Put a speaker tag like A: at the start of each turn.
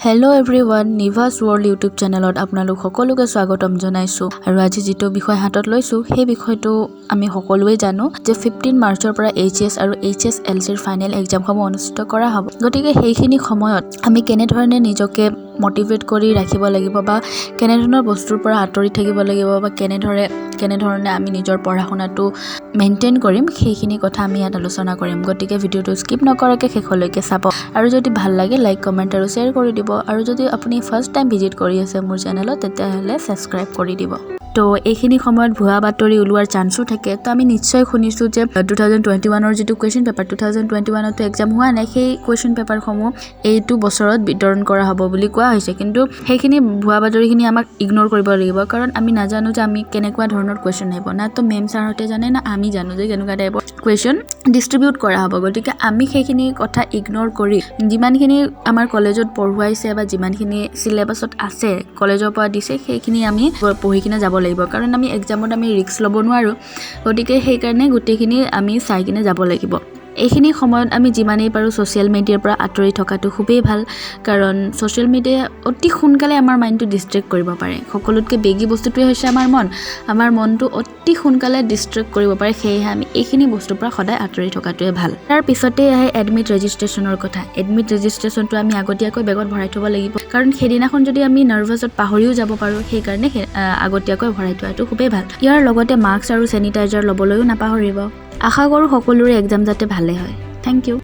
A: Hello' everyone, নিভাছ world YouTube চেনেলত আপোনালোক সকলোকে স্বাগতম জনাইছোঁ। আৰু আজি যিটো বিষয় হাতত লৈছোঁ, সেই বিষয়টো আমি সকলোৱে জানো যে 15 মাৰ্চৰ পৰা এইচ এছ আৰু এইচ এছ এল চিৰ ফাইনেল এক্সামসমূহ অনুষ্ঠিত কৰা হ'ব। গতিকে সেইখিনি সময়ত আমি কেনেধৰণে নিজকে মটিভেট কৰি ৰাখিব লাগিব বা কেনেধৰণৰ বস্তুৰ পৰা আঁতৰি থাকিব লাগিব বা কেনেধৰণে আমি নিজৰ পঢ়া শুনাটো মেইনটেইন কৰিম, সেইখিনি কথা আমি ইয়াত আলোচনা কৰিম। গতিকে ভিডিঅ'টো স্কিপ নকৰাকৈ শেষলৈকে চাব আৰু যদি ভাল লাগে, লাইক, কমেণ্ট আৰু শ্বেয়াৰ কৰি দিব। আৰু যদি আপুনি ফাৰ্ষ্ট টাইম ভিজিট কৰি আছে মোৰ চেনেলত, তেতিয়াহ'লে ছাবস্ক্ৰাইব কৰি দিব। তো এইখিনি সময়ত ভুৱা বাতৰি ওলোৱাৰ চান্সো থাকে। তো আমি নিশ্চয় শুনিছোঁ যে 2021ৰ যিটো কুৱেশ্যন পেপাৰ, 2021তো এক্সাম হোৱা নাই, সেই কুৱেশ্যন পেপাৰসমূহ এইটো বছৰত বিতৰণ কৰা হ'ব বুলি কোৱা হৈছে। কিন্তু সেইখিনি ভুৱা বাতৰিখিনি আমাক ইগন'ৰ কৰিব লাগিব, কাৰণ আমি নাজানো যে আমি কেনেকুৱা ধৰণৰ কুৱেশ্যন আহিব। না তো মেম ছাৰহঁতে জানে, না আমি জানো যে কেনেকুৱা টাইপৰ কুৱেশ্যন ডিষ্ট্ৰিবিউট কৰা হ'ব। গতিকে আমি সেইখিনি কথা ইগন'ৰ কৰি যিমানখিনি আমাৰ কলেজত পঢ়ুৱাইছে বা যিমানখিনি চিলেবাছত আছে, কলেজৰ পৰা দিছে, সেইখিনি আমি পঢ়ি কিনে যাব লাগিব। কাৰণ আমি এক্সামত আমি ৰিস্ক ল'ব নোৱাৰোঁ। গতিকে সেইকাৰণে গোটেইখিনি আমি চাই কিনে যাব লাগিব। এইখিনি সময়ত আমি যিমানেই পাৰোঁ ছ'চিয়েল মিডিয়াৰ পৰা আঁতৰি থকাটো খুবেই ভাল, কাৰণ ছ'চিয়েল মিডিয়াই অতি সোনকালে আমাৰ মাইণ্ডটো ডিষ্ট্ৰেক্ট কৰিব পাৰে। সকলোতকৈ বেগী বস্তুটোৱে হৈছে আমাৰ মন। আমাৰ মনটো অতি সোনকালে ডিষ্ট্ৰেক্ট কৰিব পাৰে। সেয়েহে আমি এইখিনি বস্তুৰ পৰা সদায় আঁতৰি থকাটোৱে ভাল। তাৰ পিছতেই আহে এডমিট ৰেজিষ্ট্ৰেশ্যনৰ কথা। এডমিট ৰেজিষ্ট্ৰেশ্যনটো আমি আগতীয়াকৈ বেগত ভৰাই থ'ব লাগিব, কাৰণ সেইদিনাখন যদি আমি নাৰ্ভাছত পাহৰিও যাব পাৰোঁ। সেইকাৰণে আগতীয়াকৈ ভৰাই থোৱাটো খুবেই ভাল। ইয়াৰ লগতে মাস্ক আৰু চেনিটাইজাৰ ল'বলৈও নাপাহৰিব। আশা কৰোঁ সকলোৰে এক্সাম যাতে ভালে হয়। Thank U.